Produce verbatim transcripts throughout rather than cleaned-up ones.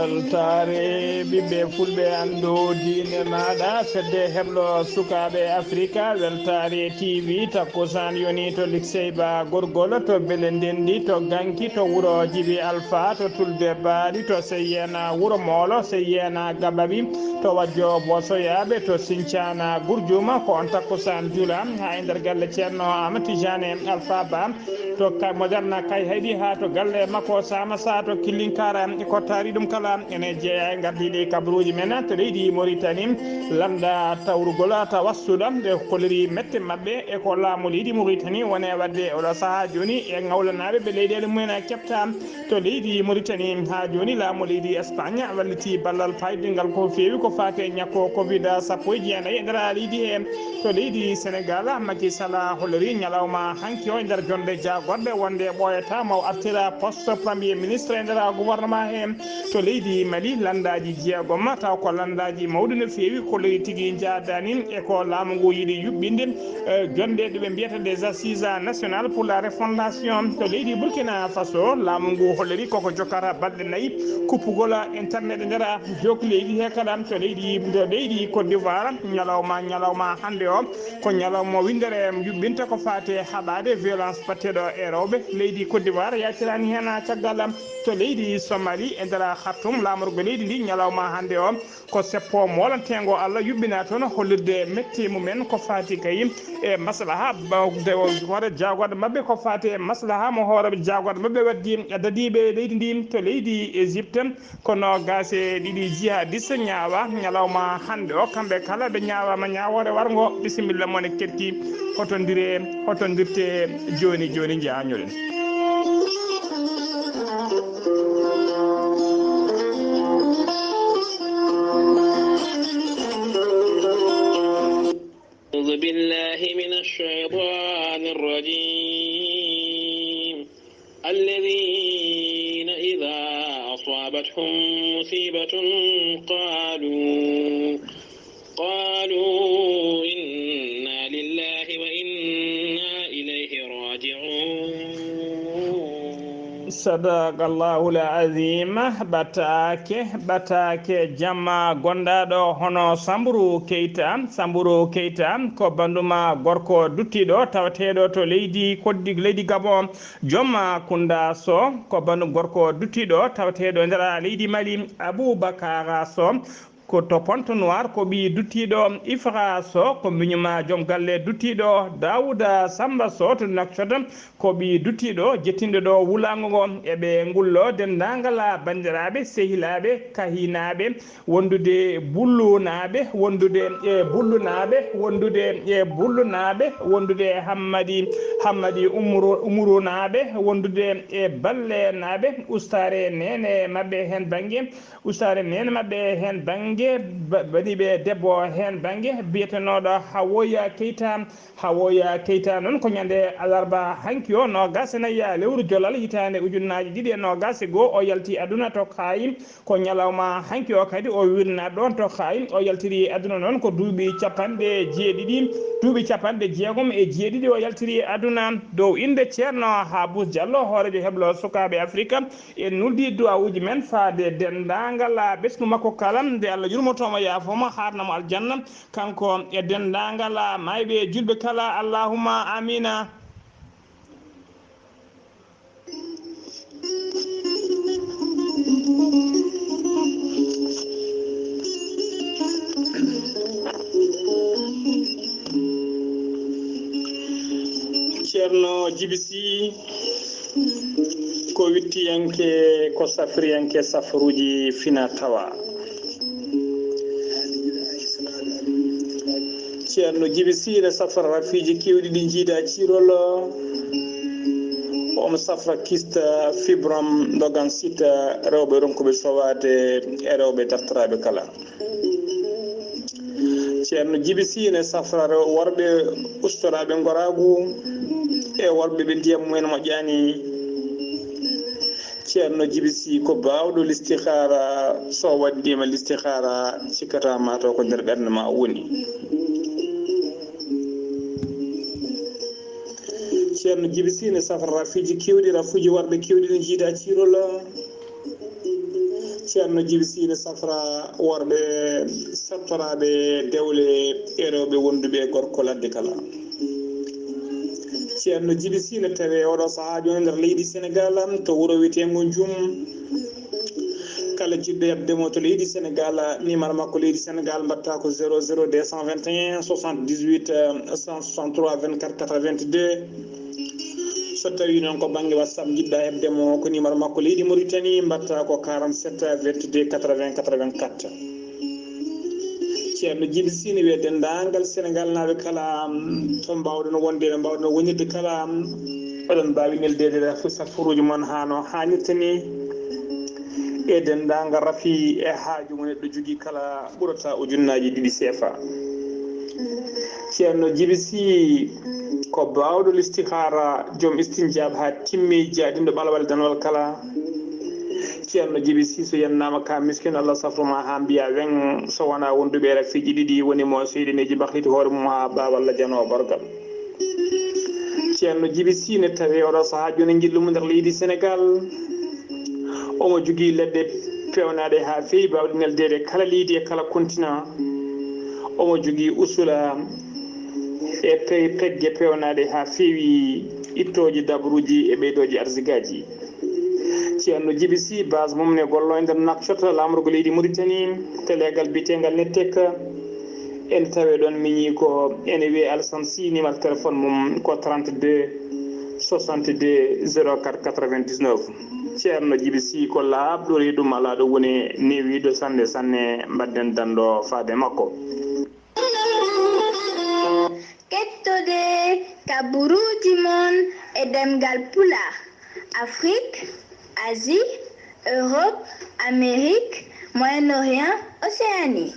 Weltaare ɓiɓɓe fulɓe, anndu diine maaɗa, fedde heblo sukaaɓe Afrika, Weltaare T V, takkusaan yoni to Liksey Ba Gorgol, to Bele Ndenndi, to Ganki, to wuro Jibi Alfa, to Tulde Baali, to Seyyeena Wuro Moolo, Seyyeena Gabaɓi, to Wajjo Bosoyaaɓe, to Sincaana Gurjuma, ko on takkusaan jula haa e nder galle Ceerno Ahmad Tijaane Alfa Ba. To ka-, Moderne Kay Hayɗi haa to galle makko Sama Sa to Killinkara, e kottaari ɗum kala ene jeeya e ngardiiɗi kabaruuji men to leydi Mauritanie. Lannda tawrugol tawassuɗa ɓe kolliri mette maɓɓe e ko laamu leydi Mauritanie woni e waɗde oɗo sahaa jooni e ŋawlanaaɓe ɓe leyɗeele mumen keɓta to leydi Mauritanie. Haa jooni laamu leydi Espagne walliti ballal paydigal ko feewi ko faati e ñakko covid sappo e jeenayi e nder leydi he. To leydi Senegal, Macky Sall holliri ñalawma hanki o e nder jonde jaagorɗe wonde ɓooyata mo artira poste premier ministre e nder gouvernement he. To leydi Mali, landaaji jeegom, taw ko landaaji mawɗi no feewi, kolliri tigi njaadani e ko laamu ngu yiɗi yuɓɓinde, eh, jonde ɗe ɓe mbiyata des assises nationales pour la refondation. To leydi Burkina Faso, laamu ngu holliri koko jokkata balɗe nayi kuppugol internet e nder jook leydi he kala. To leydi, to leydi Côte d'Ivoire, ñalawma, ñalawma hannde o, ko ñalawma winndere yuɓɓinta ko faati e haɓaade violence batteɗo e rewɓe. Leydi Côte d'Ivoire yaltirani heen caggal. To leydi Somali, e nder Khartoum, laamorgo leydi ndi, ñalawma hannde o, ko seppo moolanteengo Allah yuɓɓina toon, hollirde mette mumen ko faati kay e maslaha, ba-, de-, hoore jaagorɗe maɓɓe ko faati e maslaha mo hoore jaagorɗe maɓɓe waddi dadiiɓe leydi ndi. To leydi Égypte, ko noogaas e ɗiɗi jihadiste ñaawa ñalawma hannde o. Kamɓe kala ɓe ñaawaama ñaawoore warngo. Bisimilla mon e keɗki, hotondire, hotondirte jooni jooni, njañoɗen. أعوذ بالله من الشيطان الرجيم. الذين إذا أصابتهم مصيبة قالوا، قالوا إنا لله وإنا إليه راجعون. Sadaqallahul azim. Ɓataake, ɓataake jamma gondaaɗo hono Samburu Keita. Samburu Keita ko banduma gorko duttiiɗo tawateeɗo to leydi Koddi, leydi Gabon. Jomma Kunda Sow ko bandum gorko duttiiɗo tawateeɗo nder leydi Mali. Abubakar Sow ko to Pointe Noire, ko ɓii duttiiɗo. Ifra Sow ko miñuma joom galle duttiiɗo. Daouda Samba Sow to Nouakchott ko ɓii duttiiɗo jettinɗo ɗo wulaango ngo. Eɓe ngullo denndaangal banndiraaɓe, sehilaaɓe, kahinaaɓe, wondude Bullunaaɓe, wondude e Bullunaaɓe, wondude e Bullunaaɓe, wondude e Hammadi, Hammadi Umru-, Umrunaaɓe, wondude e Ballenaaɓe, ustaare neene maɓɓe heen bannge, ustaare neene maɓɓe heen bannge, ba-, baniiɓe debbo heen bannge, biyetenooɗo Hawoya Keita. Hawoya Keita noon ko ñande alarba hanki o, noogaas e nayi lewru jolal hitaande ujunnaaji ɗiɗi e noogaas e goo, o yalti aduna to Kaayi. Ko ñalawma hanki o kadi o wirna ɗoon to Kaayi. O yaltiri aduna noon ko duuɓi capanɗe jeeɗiɗi, duuɓi capanɗe jeegom e jeeɗiɗi o yaltiri aduna. Dow innde Ceerno Habous Diallo, hooreejo heblo sukaaɓe Afrika, en nuldi duwawuuji men faade denndaangal ɓesngu makko kala, nde Allah yurmoto mo, yaafo mo, haarna mo aljanna, kanko e denndaangal maayɓe julɓe kala. Allahumma amiina. Ceerno Jibi Sy ko wittiyanke, ko safriyanke safaruuji fina tawa. Ceerno Jibi Sy ne safra rafiiji keewɗi ɗi njiida ciirol. Omo safra kista, fibrom, ndogan sita, rewɓe ronkuɓe sowaade e rewɓe dartoraaɓe kala. Ceerno Jibi Sy ne safra rew-, worɓe ustoraaɓe ngoraagu e worɓe ɓe ndiyam mumen moƴƴaani. Ceerno Jibi Sy ko baawɗo listixaara, so waɗdiima listixaara, cikkata ma taw ko nder ɓernde ma woni. Ceerno Jibi Sy ne safra rafiiji keewɗi, rafuuji worɓe keewɗi ne njiida ciirol. Ceerno Jibi Sine safra worɓe sattoraaɓe dewle e rewɓe wonduɓe e gorko ladde kala. Ceerno Jibi Sine tawi oɗo sahaa jooni nder leydi Senegal to wuro wiyeteengo Jum. Kala jiɗɗo heɓde mo to leydi Senegal, numéro makko leydi Senegal mbatta ko zéro zéro deux cent vingt et un soixante-dix-huit cent soixante-trois vingt-quatre quatre-vingt-deux. So tawi noon ko bannge WhatsApp njiɗɗa heɓde mo, ko numéro makko leydi Mauritanie mbatta ko quarante-sept vingt-deux quatre-vingts quatre-vingt-quatre. Ceerno Jibi Sine wiye denndaangal Senegal naaɓe kala, to mbaawɗon wonde, ɓe mbaawɗon wonirde kala, oɗon mbaawi neldeede safuruuji mon haa no haanirta ni e denndaangal rafi e haaju mo neɗɗo jogii kala ɓurata ujunnaaji ɗiɗi seefa. Ceerno Jibi Sine ko baawɗo listihaara, joom istinjaab haa timmi, jaadinɗo ɓalwal danwal kala. Ceerno Jibi Sine so yennaama ka miskin, Allah safru ma haa mbiya weŋ, so wonaa wonduɓe e rafiiji ɗiɗi woni mo seyɗineeji bahliti hoore mum haa ɓaawalla janoo borgal. Ceerno Jibi Sine tawi oɗo sahaa jooni njillu mo nder leydi Senegal. Omo jogii leɗɗe peewnaaɗe haa feewi, baawɗe neldeede kala leydi e kala continent. Omo jogii usula e pe-, pegge peewnaaɗe haa feewi ittooji dabruuji e ɓeydooji arsigaaji. Ceerno Jibi Sine, base mum ne golloyde Nouakchott, laamorgo leydi Mauritanie, teleegal biyeteengal Nettec. Ene tawee ɗoon miñi ko ene wiyee Alassane Sy, numéro téléphone mum ko trente-deux soixante-deux zéro quatre quatre-vingt-dix-neuf. Ceerno Jibi Sine ko laaɓɗo reedu, alaa ɗo woni newiiɗo sanne sanne, mbaɗden danndo faade makko. Kettode kaburuuji mon e ɗemngal Pulaar, Afrik, Asie, Europe, Amérique, Moyen-Orient, Océanie.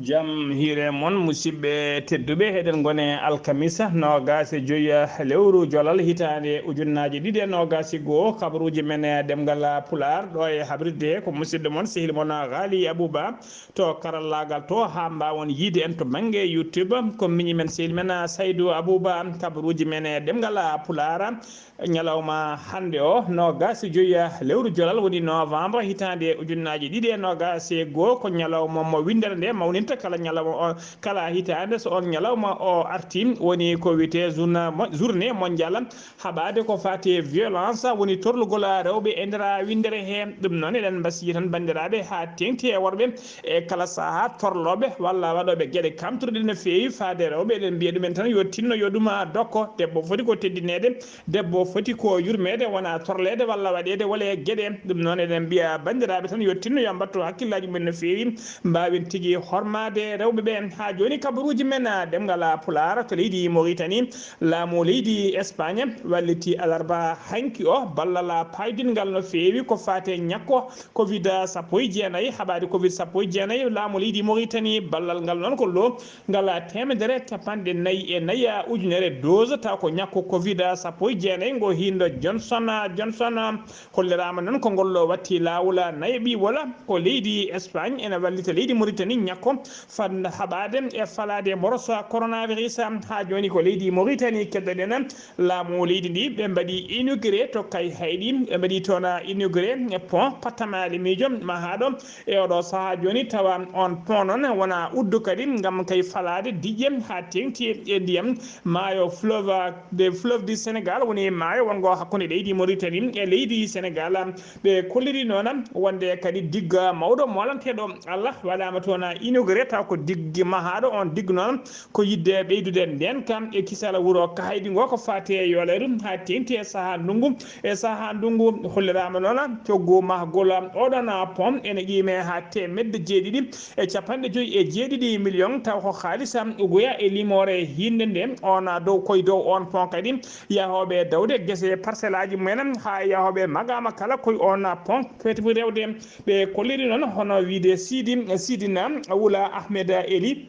Jam hiire mon, musidɓe tedduɓe, eɗen ngone alkamisa noogaas e joyi lewru jolal hitaande ujunnaaje ɗiɗi e noogaas e goo. Kabaruuji men e ɗemngal Pulaar ɗo e habrirde ko musidɗo mon, sehil mon Ghali Abouba to karallaagal to, haa mbaawon yiide en to bannge YouTube. Ko miñi men, sehil men Saydou Abouba, kabaruuji men e ɗemngal Pulaar. Ñalawma hannde o, noogaas e joyi lewru jolal, woni novembre, hitaande ujunnaaje ɗiɗi e noogaas e goo, ko ñalawma mo winndere nde mawninta kala ñalawma o, kala hitaande. So oon ñalawma o artii, woni ko wiyetee journa-, mo-, journée mondiale haɓaade ko faati e violence, woni torlugol rewɓe e nder winndere he. Ɗum noon, eɗen mbasiyii tan banndiraaɓe haa teeŋti e worɓe e kala sahaa torlooɓe walla waɗooɓe geɗe kamtorɗe no feewi faade rewɓe. Eɗen mbiya ɗumen tan yo tinno, yo ɗum dokko. Debbo foti ko teddineede, debbo foti ko yurmeede, wonaa torleede walla waɗeede wole geɗe. Ɗum noon, eɗen mbiya banndiraaɓe tan yo tinno, yo mbattu hakkillaaji mumen no feewi, mbaawen tigi hormaade rewɓe ɓe. Haa jooni, kabaruuji men, ah, ɗemngal Pulaar to leydi Mauritanie, laamu leydi Espagne walliti alarba hanki o ballal paaydinngal no feewi ko faati e ñakko covid sappo e jeenayi, haɓaade covid sappo e jeenayi. Laamu leydi Mauritanie, ballal ngal noon ko lo ngal teemedere e capanɗe nayi e nayi ujunere dose, taw ko ñakko covid sappo e jeenayi ngo hiindo Johnson Johnson. Holliraama noon ko ngol watti laawol nayaɓiwol. Ko leydi Espagne ene wallita leydi Mauritanie ñakko fad haɓaade e falaade mboros coronavirus. Haa jooni ko leydi Mauritanie keddoɗen. Laamu leydi ndi, ɓe mbaɗi inauguré to Kayhayɗi, ɓe mbaɗi toon inauguré pont Patamali Miijo mahaaɗo e oɗo sahaa jooni, tawa on pont noon wona uddu kadi ngam kay falaade diƴƴe haa teeŋti e ndiyam maayo fleuve de fleuve du Sénégal, woni maayo wongo hakkunde leydi Mauritanie e leydi Sénégal. Ɓe kolliri noon wonde kadi digga mawɗo molanteeɗo Allah waɗaama toon inauguré, taw ko diggi mahaaɗo. On diggu noon ko yiɗde ɓeydude ndeenka e kisal wuro Kayhayɗi ngo ko faati e yooleeru haa teeŋti e sahaa ndunngu. E sahaa ndunngu, holliraama noon coggu mahgol oɗon pont ene qiimee haa teemedde jeeɗiɗi e capanɗe joyi e jeeɗiɗi million, taw ko haalis ugoya e limoore hiinde nde. On dow, koye dow on pont kadi yahooɓe dawde gese parcelle aji mumen haa yahooɓe maqaama kala koye on pont foti rewde. Ɓe kolliri noon hono wiyde Sidi, Sidina Wula Ahmed Eli,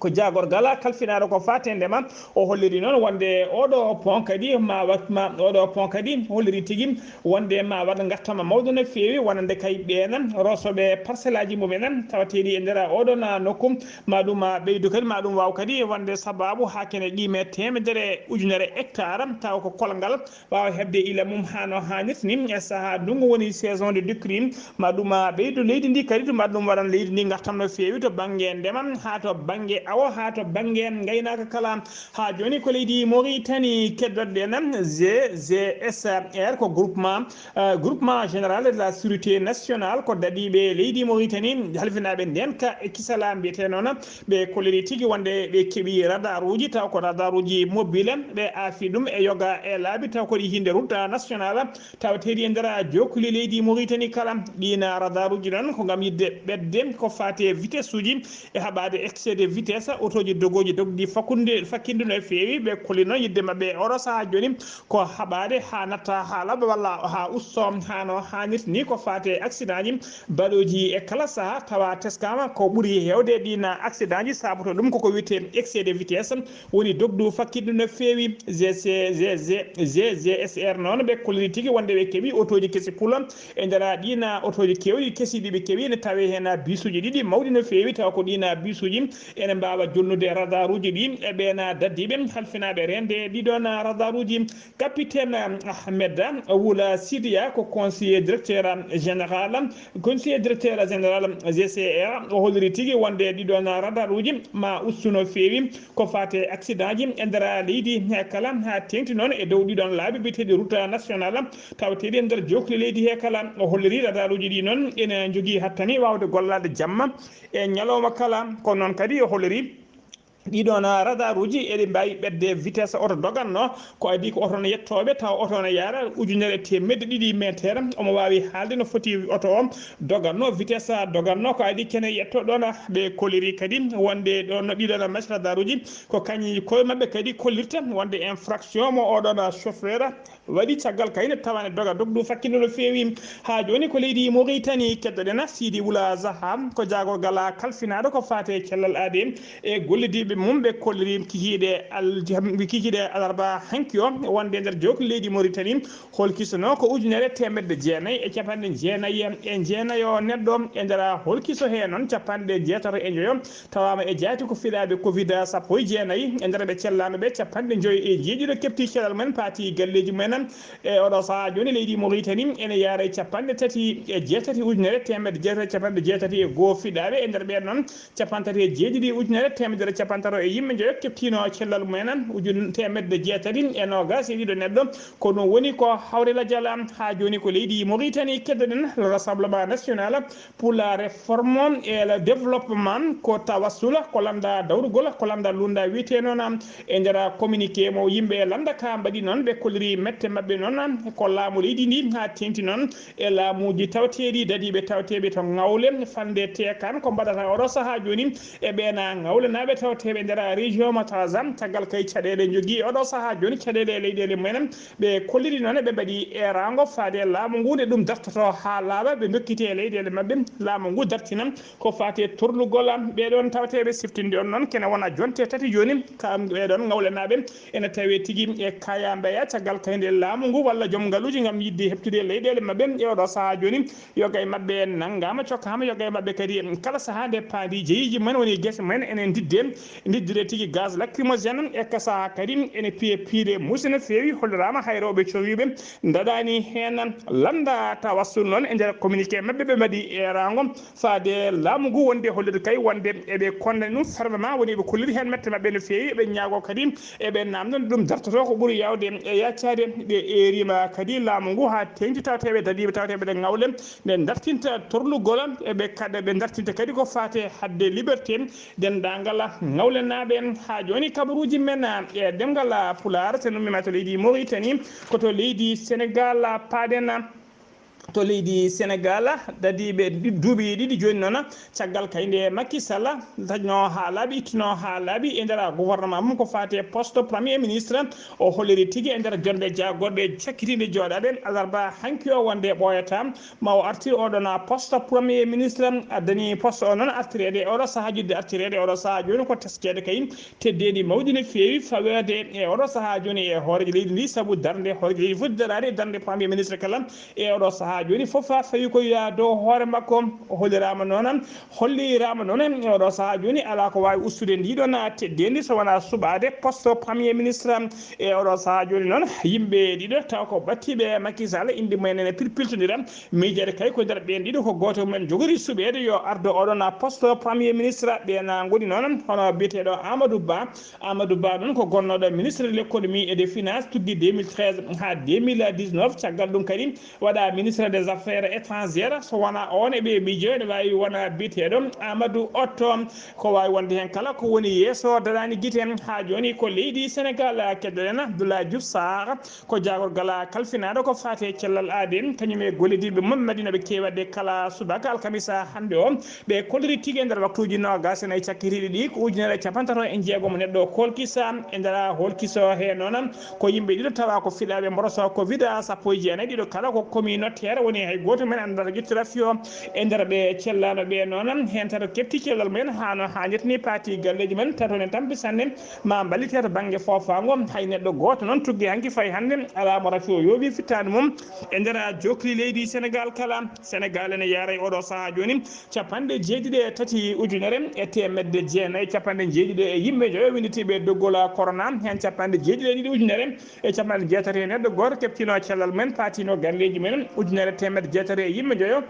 Ko jaagorgal kalfinaaɗo ko faati e ndema, o holliri noon wonde oɗo pont kadi ma wat, ma oɗo pont kadi holliri tigi wonde ma waɗ ngartam mawɗo no feewi, wonande kay ɓeen rosooɓe parcelle aji mumen tawateeɗi e nder oɗon nokku, ma ɗum ɓeydu kadi, ma ɗum waaw kadi wonde sabaabu haa kene qiime teemedere ujunere hectare, tawa ko kolngal waawa heɓde ila mum haa no haanirta ni e sahaa ndunngu woni saison de décrue, ma ɗum ɓeydu leydi ndi kadi, ma ɗum waɗan leydi ndi ngartam no feewi to bannge ndema haa to bannge awo haa to bannge ngaynaaka kala. Haa jooni ko leydi Mauritanie keddoɗen, G G S R ko groupement, euh, groupement général de la sécurité nationale, ko daɗiiɓe leydi Mauritanie, halfinaaɓe ndeen ka e kisala mbiyetee noon, ɓe kolliri tigi wonde ɓe keɓi radaruuji, taw ko radaruuji mobile, ɓe aafi ɗum e yoga e laabi, taw ko ɗi hinde route nationale tawateeɗi e nder jokkuli leydi Mauritanie kala. Ɗiin radaruuji noon ko ngam yiɗde ɓetde ko faati e vitesse uji e haɓaade excès de vitesse, otooji dogooji dogɗi fakkunde, fakkinde no feewi, ɓe kolli noon yiɗde maɓɓe e oɗo sahaa jooni ko haɓaade haa natta haa laaɓa walla haa usto haa no haanirta ni ko faati e accident ji baɗooji e kala sahaa, tawa teskaama ko ɓuri heewde ɗiin accident ji saabotoo ɗum koko wiyetee excès de vitesse, woni dogdu fakkitdu no feewi. G C, G C, G G S R noon ɓe kolliri tigi wonde ɓe keɓi otooji kesi pula e nder ɗiin otooji keewɗi kesi ɗi ɓe keɓi, ene tawi heen bisuuji ɗiɗi mawɗi no feewi, tawa ko ɗiin bisuuji ene mbaawa jonnude radaruuji ɗi e ɓeen daddiiɓe halfinaaɓe reende ɗiɗoon radaruuji. Capitaine Ahmed Wula Sidiya ko conseiller directeur général, conseiller directeur général G C R, o holliri tigi wonde ɗiɗoon radaruuji ma ustu no feewi ko faati e accident ji e nder leydi he kala, haa teeŋti noon e dow ɗiɗoon laabi biyeteeɗi route nationale tawateeɗi e nder jokkuli leydi he kala. O holliri radaruuji ɗi noon ene njogii hattani waawde gollaade jamma e ñalawma kala, kono noon kadi o holliri ɗiɗoon radaruuji eɗi mbaawi ɓetde vitesse oto doganno, ko adii ko oto no yettooɓe tawa oto no yaara ujunere e teemedde ɗiɗi meeteer. Omo waawi haalde no foti oto o doganno, vitesse doganno, ko adii kene yetto ɗoon. Ɓe kolliri kadi wonde ɗoon no ɗiɗoon machine radaruuji ko kañi koye maɓɓe kadi kollirta wonde infraction mo oɗoon chauffeur waɗi caggal kayne tawa ne doga dogdu fakkinde no feewi. Haa jooni ko leydi Mauritanie keddoɗen Sidi Wula Zaha, ko jaagorgal kalfinaaɗo ko faati e cellal aadee e gollidiiɓe mum ɓe kolliri kikiiɗe al-, kikiiɗe alarba hanki o wonde nder jook leydi Mauritanie holkisono ko ujunere teemedde jeenayi e capanɗe jeenayi e jeenayo neɗɗo, e nder holkiso hee noon capanɗe jeetato e njoyo tawaama e jaati ko fiɗaaɓe covid sappo e jeenayi, e nder ɓe cellaama ɓe capanɗe njoyo e jeeɗiɗo keɓti cellal mumen paati galleeji mumen. E oɗo sahaa jooni leydi Mauritanie ene yaara e capanɗe tati e jeetati ujunere teemedde jeetati e capanɗe jeetati e goo fiɗaaɓe, e nder ɓeen noon capanɗe tati e jeeɗiɗi ujunere teemedere capanɗe tato e yimɓe njoyo keɓtiino cellal mumen, ujun teemedde jeetati e noogaas e ɗiɗo neɗɗo. Ko ɗum woni ko hawri lajal. Haa jooni ko leydi Mauritanie keddoɗen le Rassemblement National pour la Réforme et le Développement, ko tawassula, ko lannda dawrugol, ko lannda lunnda wiyetee noon e nder communiqué mo yimɓe lannda ka mbaɗi noon, ɓe kolliri mette maɓɓe noon ko laamu leydi ndi, haa teeŋti noon e laamuuji tawateeɗi dadiiɓe tawateeɓe to ŋawle fannde teekan ko mbaɗata oɗo sahaa jooni e ɓeen ŋawlenaaɓe tawateeɓe nder région mo Trarza. Caggal kay caɗeele njogii oɗo sahaa jooni caɗeele e leyɗeele mumen, ɓe kolliri noon ɓe mbaɗi eeraango faade laamu ngu nde ɗum dartoto haa laaɓa, ɓe ndokkiti e leyɗeele maɓɓe laamu ngu dartina ko faati e torlugol ɓee ɗoon tawateeɓe siftinde on noon kene wona jonte tati jooni. Kam ɓee ɗoon ŋawlenaaɓe ene tawee tigi e kaya mbeya caggal kayde laamu ngu walla joom ngaluuji ngam yiɗde heɓtude leyɗeele maɓɓe e oɗo sahaa jooni. Yoga e maɓɓe nanngaama, cokkaama yoga e maɓɓe kadi kala sahaa nde paandi jeyiiji mumen woni gese mumen ene ndidde, ndiddire tigi gaz lacrymogène e ka sahaa kadi ene piye piide musi no feewi, holliraama hay rewɓe cowiiɓe ndaɗaani heen lannda. Tawassul noon e nder communiqué maɓɓe ɓe mbaɗi eeraango faade laamu ngu wonde hollirde kay wonde eɓe kondani ɗum fermement, woni eɓe kolliri heen mette maɓɓe no feewi, eɓe ñaagoo kadi eɓe naamndoo ɗum dartotoo ko ɓuri yaawde e yaccaade. Ɓe eeriima kadi laamu ngu haa teeŋti tawateeɓe dadiiɓe tawateeɓe ɗe ŋawle nde dartinta torlugol, eɓe kaɗa ɓe dartinta kadi ko faati e haɗde liberté denndaangal ŋawlenaaɓe. Haa jooni kabaruuji men e ɗemngal Pulaar, so nummiima to leydi Mauritanie, ko to leydi Senegal paaɗen. to leydi Sénégal, dadiiɓe ɗi-, duuɓi ɗiɗi jooni noon, caggal kay nde Macky Sall taƴnoo haa laaɓi, ittunoo haa laaɓi e nder gouvernement mum ko faati e poste Premier Ministre, o holliri tigi e nder jonnde jaagorɗe cakkitiiɗe jooɗaade alarba hanki o wonde ɓooyataa ma o artir oɗon poste Premier Ministre, addani poste o noon artireede e oɗo sahaa, jidde artireede e oɗo sahaa jooni ko teskeede kay teddeendi mawɗi no feewi faweede e oɗo sahaa jooni e hooreejo leydi ndi, sabu darnde hooreejo leydi foti daraade e darnde Premier Ministre kala e oɗo sahaa jooni. Fof a fawi ko wiyaa dow hoore makko, o holliraama noon, holliraama noon e oɗo sahaa jooni alaa ko waawi ustude ndiɗon teddeendi so wonaa suɓaade poste Premier Ministre. E oɗo sahaa jooni noon, yimɓe ɗiɗo taw ko ɓattiiɓe Macky Sall, innde mumen ene pilpiltondira. Miijaade kay ko nder ɓeen ɗiɗo ko gooto mumen jogori suɓeede yo ardo oɗon poste Premier Ministre. Ɓeen ngoni noon hono biyeteeɗo Amadou Ba. Amadou Ba noon ko gonnooɗo ministre de l'économie et des finances tuggi deux mille treize haa deux mille dix-neuf. Caggal ɗum kadi waɗa ministre des affaires étrangères. So wonaa oon e ɓe miijo ene waawi wona biyeteeɗo Amadou Hott. Ko waawi wonde heen kala ko woni yeeso daraani gite haa jooni ko leydi Sénégal keddoɗen Abdoulaye Diouf Sarr. Ko jaagorgal kalfinaaɗo ko faati e cellal aadi, kañum e gollidiiɓe mum Madina ɓe keewi waɗde kala subaka alkamisa hannde o. Ɓe kolliri tigi e nder waktuuji noogaas e nayi cakkitiiɗi ɗi, ko ujunere e capanɗe tato e jeegom neɗɗo kolkisa. E nder holkiso he noon, ko yimɓe ɗiɗo tawa ko fiɗaaɓe mboroso Covid sappo e jeenayi, ɗiɗo kala ko communautaire, woni hay gooto men anndaa to ƴettira fiyo e nder ɓe cellaano ɓe noon. Heen tato kefti cellal mumen haa no haanirta ni, paati galleeji mumen, tato ne tampi sanne. Ma mballite to bannge foofaango, hay neɗɗo gooto noon tuggi hanki fayi hannde alaa mo rafi o yooɓi fittaandu mum. E nder jookli leydi Sénégal kala, Sénégal ene yaara e oɗo sahaa jooni capanɗe jeeɗiɗi e tati ujunere e teemedde jeenayi capanɗe jeeɗiɗi e yimɓe njoyo winnditiiɓe doggol corona, heen capanɗe jeeɗiɗi e ɗiɗi ujunere e capanɗe jeetati e neɗɗo gooto keptino cellal mumen, paatino galleeji mumen, ujunere teemedde jeetati e yimɓe njoyo.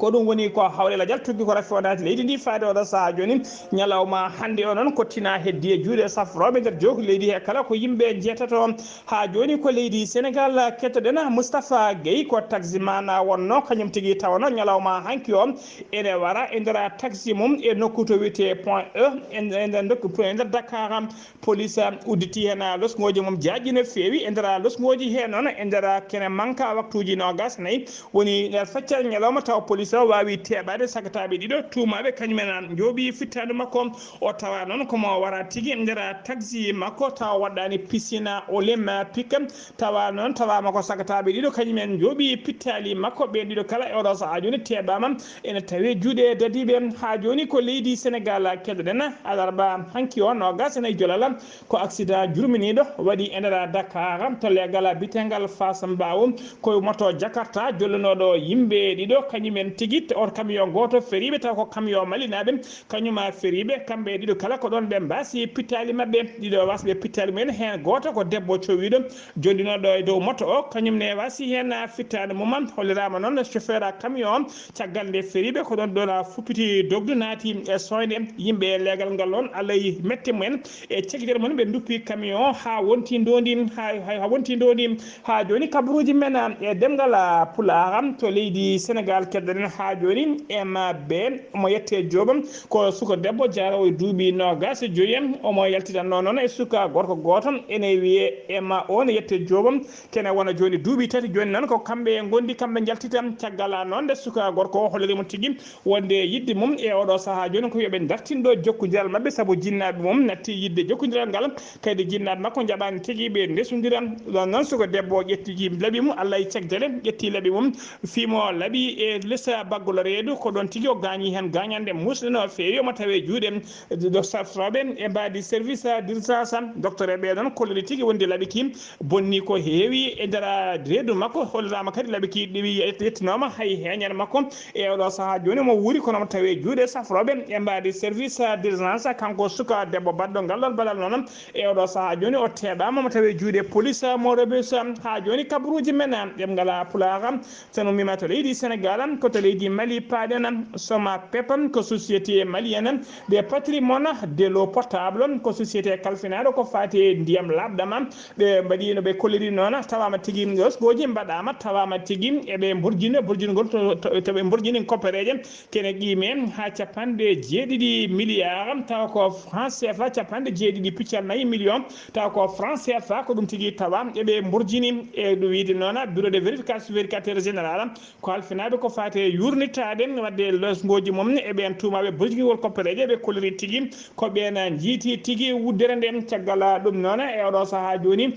Ko ɗum woni ko hawre lajal tuggi ko rafi o naati leydi ndi faade oɗo sahaa jooni. Ñalawma hannde o noon ko tina heddi e juuɗe safrooɓe nder jookli leydi he kala ko yimɓe jeetato. Haa jooni ko leydi Sénégal kettoɗen. Moustapha Guèye ko taximan wonno, kañum tigi tawno ñalawma hanki o ene wara e nder taxi mum e nokku to wiyetee Point E e nder, e nder Dakar. Police udditi heen losngooji mum jaajɗi no feewi. E nder losngooji he noon, e nder kene manka waktuuji noogaas e nayi, woni nder feccere ñalawma, taw police o waawi teeɓaade sagataaɓe ɗiɗo tuumaaɓe kañum en njooɓi fittaandu makko. O tawa noon ko mo wara tigi e nder taxi makko, tawa waɗɗaani piscine olympique. Tawa noon, tawaama ko sagataaɓe ɗiɗo kañum en njooɓi pittaali makko. Ɓeen ɗiɗo kala e oɗo sahaa jooni teeɓaama ene tawi juuɗe dadiiɓe. Haa jooni ko leydi Sénégal keddoɗen. Alarba hanki o noogaas e nayi jolal, ko accident jurminiiɗo waɗi e nder Dakar to leegal biyeteegal Fass Mbao. Ko moto Jakarta jollunooɗo yimɓe ɗiɗo, kañum en tigi, on camion gooto feriiɓe, taw ko camion malinaaɓe, kañum feriiɓe, kamɓe ɗiɗo kala ko ɗoon ɓe mbaasi pittaali maɓɓe. Ɗiɗo waasɓe pittaali mumen, heen gooto ko debbo cowiiɗo jondinooɗo e dow moto o, kañum ne waasi heen fittaandu mum. Holliraama noon chauffeur camion o, caggal nde feriiɓe ko ɗoon ɗoon fuppiti dogdu naati e sooyde yimɓe e leegal ngal, oon alay mette mumen e cekjere mumen, ɓe nduppi camion o haa wonti ndoondi, haa, haa, haa wonti ndoondi. Haa jooni kabaruuji men e ɗemngal Pulaar to leydi Sénégal keddoɗen haa jooni, M B omo yette Joob, ko suka debbo jaaroowo e duuɓi noogaas e joyi, omo yaltidanno noon e suka gorko gooto, ene wiyee M O ne yette Joob, kene wona jooni duuɓi tati jooni noon ko kamɓe ngondi, kamɓe njaltita. Caggal noon nde suka gorko o holliri mo tigi wonde yiɗde mum e oɗo sahaa jooni ko yo ɓe ndartin ɗo jokkondiral maɓɓe, sabu jinnaaɓe mum natti yiɗde jokkondiral ngal, kadi jinnaaɓe makko njaɓaani tigi ɓe ndesondira. Ɗoon noon suka debbo o ƴetti laɓi mum, Allah e cagdere ƴetti laɓi mum, fii mo laɓi e les baggol reedu, ko ɗoon tigi o gaañi heen gaañannde muusɗe no feewi, omo tawee juuɗe do safrooɓe e mbaadi service d'urgence. Docteur e ɓee ɗoon kolliri tigi wonde laɓi ki bonni ko heewi e nder reedu makko. Holliraama kadi laɓi ki ɗiwi yettinooma hay heeñere makko. E oɗo sahaa jooni mo wuuri kono mo tawee juuɗe safrooɓe e mbaadi service d'urgence. Kanko suka debbo baɗɗo ngal ɗoon balal noon, e oɗo sahaa jooni o teeɓaama mo tawee juuɗe police mo Rebeuss. Haa jooni kabaruuji men ɗemngal Pulaar, so no mbiima to leydi Sénégal, ko leydi Mali paaɗen, Soma Pepa ko société malienne de patrimoine de l'eau potable, ko société kalfinaaɗo ko faati e ndiyam laaɓɗam. Ɓe mbaɗi no ɓe kolliri noon, tawaama tigi ɗosgooji mbaɗaama, tawaama tigi eɓe mborjini, borjingol to, to, to ɓe mborjini koppereeje kene qiime haa capanɗe jeeɗiɗi milliard, tawa ko franc C F A capanɗe jeeɗiɗi piccal nayi million, tawa ko franc C F A, ko ɗum tigi tawa eɓe mborjini. E ɗum wiyde noon, bureau de vérification, vérificateur général, ko halfinaaɓe ko faati e yuurnitaade waɗde lesngooji mum e ɓeen tuumaaɓe borjingol koppereeje, ɓe kolliri tigi ko ɓeen njiiti tigi wuddere nden. Caggal ɗum noon, e oɗo sahaa jooni,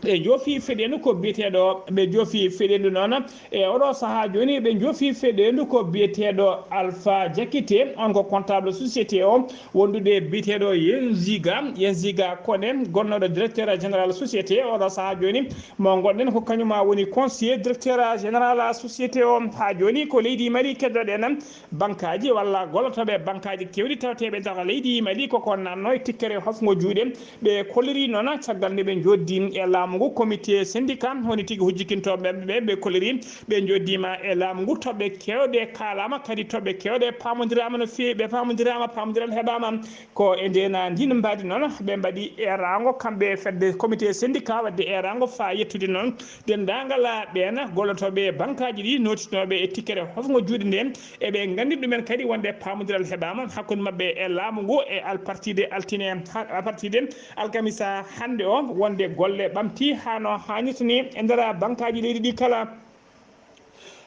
ɓe joofi feɗeendu ko biyeteeɗo, ɓe joofi feɗeendu noon, e oɗo sahaa jooni, ɓe joofi feɗeendu ko biyeteeɗo Alpha Diakité, on ko comptable société o, wondude biyeteeɗo Yenziga, Yenziga Kone, gonnooɗo directeur général société, oɗo sahaa jooni, mo ngonɗen ko kañum woni conseiller directeur général société o. Haa jooni ko leydi Mali keddoɗen, bankaaji walla gollotooɓe bankaaji keewɗi tawteeɓe nder leydi Mali koko nanno e tikkere hofngo juuɗe. Ɓe kolliri noon caggal nde ɓe njoddi e laamu ngu, comité syndicat woni tigi hujjikintooɓe ɓe, ɓe kolliri ɓe njoddiima e laamu ngu, toɓɓe keewɗe kaalaama, kadi toɓɓe keewɗe paamondiraama no feewi, ɓe paamondiraama, paamondiral heɓaama. Ko e ndena ndin mbaadi noon ɓe mbaɗi eeraango kamɓe fedde comité syndicat, waɗde eeraango faa yettude noon denndaangal ɓeen gollotooɓe bankaaji ɗi nootinooɓe e tikkere hofngo juuɗe nde, eɓe nganndi ɗumen kadi wonde paamondiral heɓaama hakkunde maɓɓe e laamu ngu e alpartide altine, ha-, alpartide alkamisa hannde o, wonde golle ɓamti haa no haanirta ni e nder bankaaji leydi ɗi kala.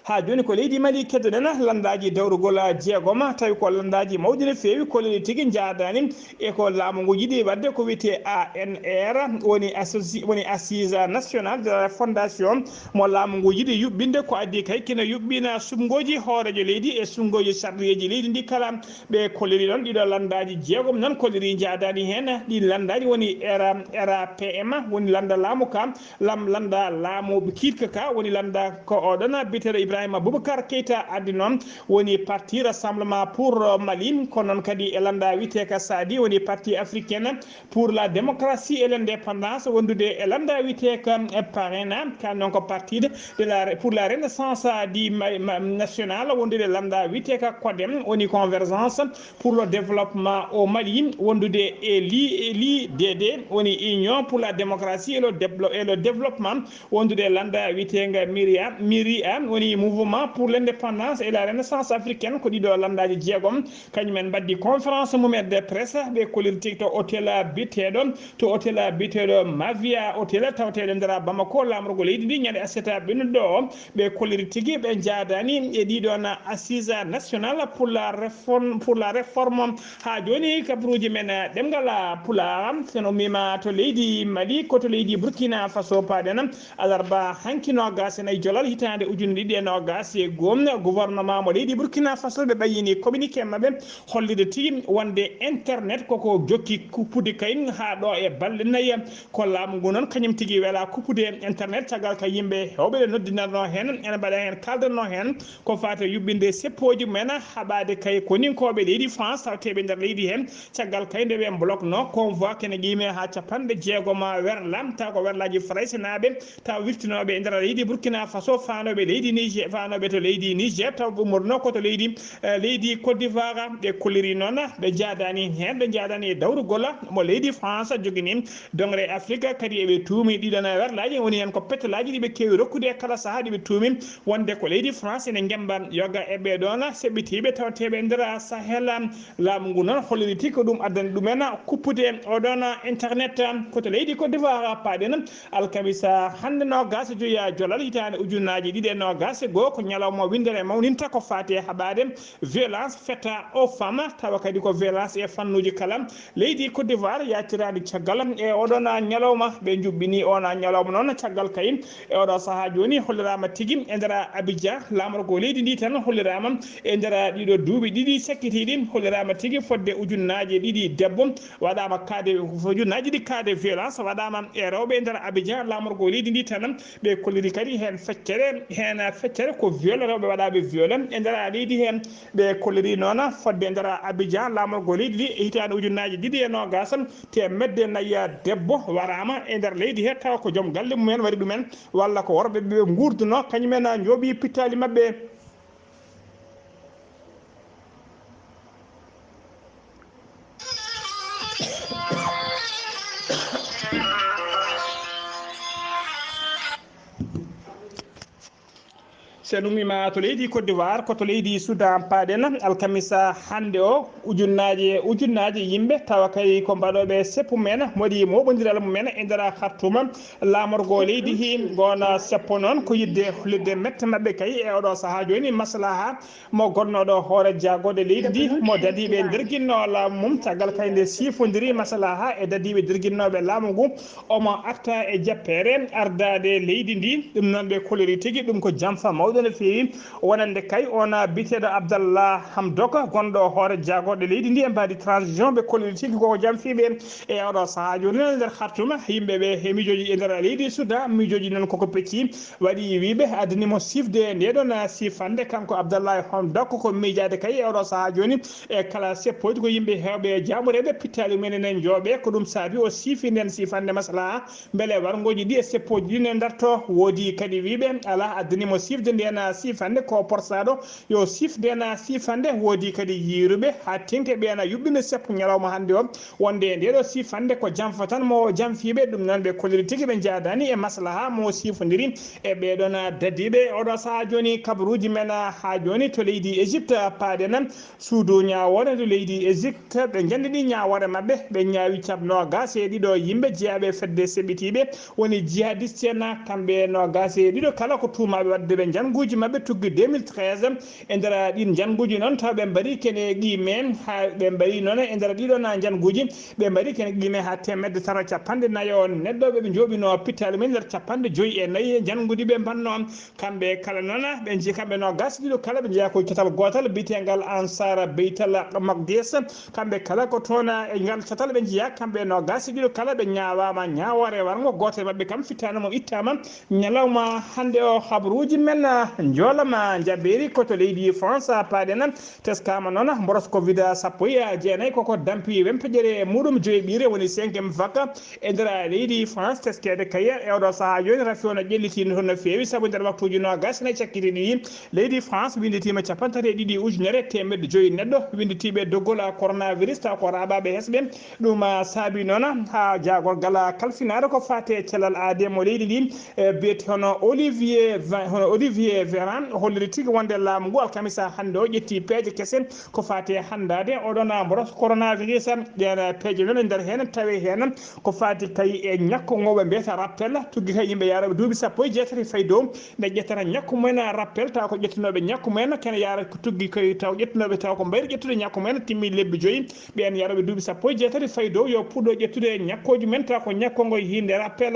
Haa jooni ko leydi Mali keddoɗen, lanndaaji dawrugol jeegom, tawi ko lanndaaji mawɗi no feewi, kolliri tigi njaadaani e ko laamu ngu yiɗi waɗde ko wiyetee A N R, woni associ-, woni Assise Nationale de la Refondation mo laamu ngu yiɗi yuɓɓinde, ko adii kay kina yuɓɓina suɓngooji hooreejo leydi e suɓngooji sarɗiyeeji leydi ndi kala. Ɓe kolliri noon ɗiɗo lanndaaji jeegom noon, kolliri njaadaani heen. Ɗiin lanndaaji woni R A P M, woni lannda laamu ka, lam-, lannda laamu kiiɗka ka, woni lannda ko oɗon biyeteeɗo Ibrahima Boubacar Keita addi noon, woni parti Rassemblement pour Mali, ko noon kadi e lannda wiyeteeka Sadi, woni parti africain pour la démocratie et l'indépendance, wondude e lannda wiyeteeka Parena, ka noon ko parti de la, pour la renaissance du ma-, ma-, national, wondude e lannda wiyeteeka CODEM, woni convergence pour le développement au Mali, wondude e li, e li D D, woni Union pour la démocratie et le déblo-, et le développement, wondude e lannda wiyeteenga Miria, Miria, woni Mouvement pour l'indépendance et la renaissance africaine, ko ɗiɗo lanndaaji jeegom, kañum en mbaɗdi conférence mumen de presse, ɓe kolliri tigi to hôtel biyeteeɗo, to hôtel biyeteeɗo Mavia Hôtel, tawteeɗo nder Bamako, laamorgo leydi ndi, ñande aset ɓennuɗo o. Ɓe kolliri tigi ɓe njaadaani e ɗiɗon Assise Nationale pour la Réforme, pour la Réforme. Haa jooni kabaruuji men ɗemngal Pulaar, so no mbiima to leydi Mali, ko to leydi Burkina Faso paaɗen. Alarba hanki noogaas e nayi jolal hitaande ujunere ɗiɗi e noogaas e goo, gouvernement mo leydi Burkina Faso ɓe ɓayyini communiqué maɓɓe hollirde tigi wonde internet koko jokki kuppude kay haa ɗo e balɗe nayi. Ko laamu ngu noon kañum tigi wela kuppude internet, caggal ka yimɓe heewɓe ɓe noddinatnoo heen, ene mbaɗa heen, kaaldanoo heen ko faati e yuɓɓinde seppooji mumen, haɓaade kay koninkooɓe leydi France tawteeɓe nder leydi heen, caggal kay nde ɓe mboloknoo convoi kene qiime haa capanɗe jeegom werla, taw ko werlaaji faraysenaaɓe, taw wiftinooɓe e nder leydi Burkina Faso, faanooɓe leydi Niger, faanooɓe to leydi Niger, taw ɓe ummornoo ko to leydi, eh, leydi Côte d'Ivoire. Ɓe kolliri noon, ɓe njaadaani heen, ɓe njaadaani e dawrugol mo leydi France jogini doŋre Afrique, kadi eɓe tuumi ɗiɗon werlaaji, woni heen ko petolaaji ɗi ɓe keewi rokkude e kala sahaa, ɗi ɓe tuumi wonde ko leydi France ene ngemba yoga e ɓee ɗoon seɓɓitiiɓe tawteeɓe e nder Sahel. Laamu ngu noon holliri tigi ko ɗum addani ɗumen kuppude oɗon internet. Ko to leydi Côte d'Ivoire paaɗen, alkamisa hannde noogaas e joy jolal hitaande ujunnaaji ɗiɗi e noogaas e goo, ko ñalawma winndere mawninta ko faati e haɓaade violence faite aux femmes, tawa kadi ko violence e fannuuji kala. Leydi Côte d'Ivoire yaaciraani caggal e oɗon ñalawma, ɓe njuɓɓini on ñalawma noon caggal kay e oɗo sahaa jooni, holliraama tigi e nder Abidjan, laamorgo leydi ndi tan holliraama e nder ɗiɗo duuɓi ɗiɗi sakkitiiɗi, holliraama tigi fodde ujunnaaje ɗiɗi debbo waɗaama kaade, ujunnaaje ɗiɗi kaade violence waɗaama e rewɓe e nder Abidjan, laamorgo leydi ndi tan. Ɓe kolliri kadi heen feccere, heen feccere ko viol, rewɓe waɗaaɓe viol e nder leydi heen. Ɓe kolliri noon fodde nder Abidjan, laamorgo leydi ndi, e hitaande ujunnaaje ɗiɗi e noogaas, teemedde nayi debbo waraama e nder leydi he, tawa ko joom galle mumen waɗi ɗumen, walla ko worɓe ɓe nguurduno, kañumen njooɓi pittaali maɓɓe. So en ummiima to leydi Côte d'Ivoire, ko to leydi Soudan paaɗen, alkamisa hannde o, ujunnaaje ujunnaaje yimɓe, tawa kay ko mbaɗooɓe seppu men, mbaɗi mooɓondiral mumen e nder Khartoum, laamorgo leydi hii. Ngoon seppo noon ko yiɗde hollirde mette maɓɓe kay e oɗo sahaa jooni, maslaha mo gonnooɗo hoore jaagorɗe leydi ndi, mo dadiiɓe nderginnoo laamu mum, caggal kay nde siifondiri maslaha e dadiiɓe nderginnooɓe laamu ngu, omo arta e jappeere ardaade leydi ndi. Ɗum noon ɓe koliri tigi, ɗum ko jamfa mawɗo no feewi. Wonande kay on biyeteeɗo Abdallah Hamdok, gonɗo hoore jaagorɗe leydi ndi e mbaadi transition, ɓe koliri tigi koko jamfiiɓe e oɗo sahaa jooni noon e nder Khartoum. Yimɓe ɓe he miijooji e nder leydi Soudan, miijooji noon koko pecci, waɗi wiiɓe addani mo siifde nde ɗon siifande. Kanko Abdallah Hamdok ko miijaade kay e oɗo sahaa jooni e kala seppooji ko yimɓe heewɓe jaamureeɓe pittaali mumen ene njooɓe. Ko ɗum saabi o siifi nden siifande maslaha mbele warngooji ɗi e seppooji ɗi ne ndarto. Woodi kadi wiiɓe alaa addani mo siifde nden siifande ko porsaaɗo yo siif nden siifande. Woodi kadi yiiruɓe haa teŋti ɓeen yuɓɓina seppo ñalawma hannde o wonde nde ɗo siifande ko jamfa tan mo jamfiiɓe. Ɗum noon ɓe koliri tigi ɓe njaadaani e maslaha mo siifondiri e ɓee ɗoon dadiiɓe. Oɗo sahaa jooni kabaruuji men haa jooni to leydi Égypte paaɗen. Suudu ñaawoore ndu leydi Égypte, ɓe njanndini ñaawoore maɓɓe, ɓe ñaawi caab noogaas e ɗiɗo yimɓe jeyaaɓe e fedde seɓɓitiiɓe, woni jihadiste en, kamɓe noogaas e ɗiɗo kala ko tuumaaɓe waɗde ɓe njannguuji maɓɓe tuggi deux mille treize. E nder ɗiin njannguuji noon, taw ɓe mbaɗi kene qiime, haa ɓe mbaɗi noon e nder ɗiɗo na njannguuji, ɓe mbaɗi kene qiime haa teemedde tati capanɗe nayo neɗɗo ɓe ɓe njooɓinoo pittaali mumen nder capanɗe joyi e nayi njannguuji ɓe mbannoo. Kamɓe kala noon, ɓe nji-, kamɓe noogaas e ɗiɗo kala, ɓe njeyaa ko catal gootal biyeteengal Ansar Beytal Maqdis. Kamɓe kala ko toon e ngal catal ɓe njeyaa, kamɓe noogaas e ɗiɗo kala, ɓe ñaawaama ñaawoore warngo. Gooto e maɓɓe kam, fittaandu mum ittaama ñalawma hannde o. Habaruuji men njoolama njabeeri ko to leydi France paaɗen. Teskaama noon, mboros covid sappo e jeenayi koko dampi wempeƴere muuɗum joyi ɓiire, woni cinquième vague. E nder leydi France, teskeede kay e oɗo sahaa jooni, rafi o no ƴelliti no, no feewi, sabu nder waktuuji noogaas e nayi cakkiti ɗiɗi, leydi France winnditiima capanɗe tati e ɗiɗi ujunere teemedde joyi neɗɗo winnditiiɓe doggol coronavirus, taw ko raaɓaaɓe hesɓe. Ɗum, ah, saabi noon haa jaagorgal kalfinaare ko faati e cellal aadee mo leydi ndi, e biyete hono Olivier Ve-, hono Olivier Véran holliri tigi wonde laamu ngu alkamisa hannde o ƴetti peeje kese ko faati e hanndaade oɗon mboros coronavirus. Ɗeen peeje noon e nder heen tawi heen ko faati kay e ñakku ngo ɓe mbiyata rappel, tuggi kay yimɓe yaarooɓe duuɓi sappo e jeetati fayi dow nde ƴettata ñakku mumen rappel, taw ko ƴettunooɓe ñakku mumen kene yaara ko tuggi kay taw ƴettunooɓe taw ko mbayri ƴettude ñakku mumen timmi lebbi joyi. Ɓeen yaarooɓe duuɓi sappo e jeetati fayi dow yo puɗɗo ƴettude ñakkooji mumen taw ko ñakku ngo hiinde rappel.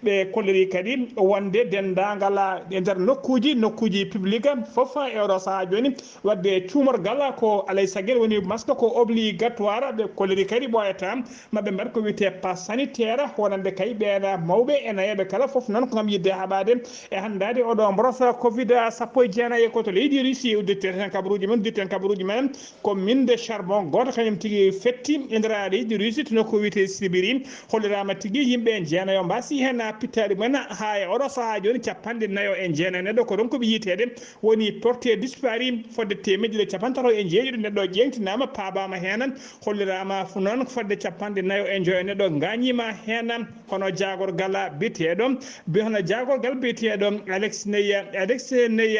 Ɓe kolliri kadi wonde denndaangal e nder nokkuuji, nokkuuji public fof e oɗo sahaa jooni, waɗde cuumorgal ko alay sagir woni masque ko obligatoire. Ɓe kolliri kadi ɓooyata maɓɓe mbaɗ ko wiyetee pass sanitaire, wonande kay ɓeen mawɓe e nayeeɓe kala fof noon ko ngam yiɗde haɓaade e hanndaade oɗo mboros covid sappo e jeenayi ko to leydi Russie. Udditen heen kabaruuji men, udditen kabaruuji men ko mine de charbon gooto kañum tigi fetti e nder leydi Russie to nokku wiyetee Sibiri. Holliraama tigi yimɓe jeenayo mbaasi heen pittaali mumen haa e oɗo sahaa jooni capanɗe nayo e jeenayo neɗɗo ko ronkuɓe yiiteede woni porté disparu fodde teemedde ɗiɗi e capanɗe tato e jeeɗiɗo neɗɗo ƴeeŋtinaama paabaama heen. Holliraama fu noon fodde capanɗe nayo e joyo neɗɗo ngaañiima heen. Hono jaagorgal biyeteeɗo, bi-, hono jaagorgal biyeteeɗo Alex Ney, Alex Ney,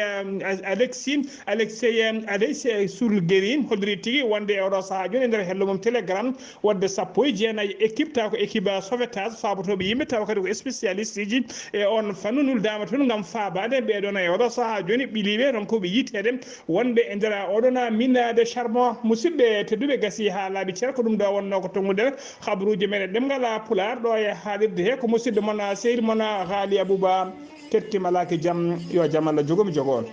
Alexi, Alex, Alex Sulgeri holliri tigi wonde e oɗo sahaa jooni e nder hello mum Telegram wonde sappo e jeenayi équipe, taw ko équipe sauvetage faabotooɓe yimɓe, taw kadi ko spécialiste ji e on fannu nuldaama toon ngam faabaade ɓee ɗoon e oɗo sahaa jooni ɓiliiɓe ronkuɓe yiiteede wonɓe e nder oɗo na minaade charbon. Musidɓe tedduɓe, gasi haa laaɓi cer, ko ɗum ɗo wonnoo ko tonngude kabaruuji men e ɗemngal Pulaar ɗo e haalirde he. Ko musidɗo mon, sehil mon, Haali Abuba, kettimalaaki jam, yo jam Allah jogo mi jogo on.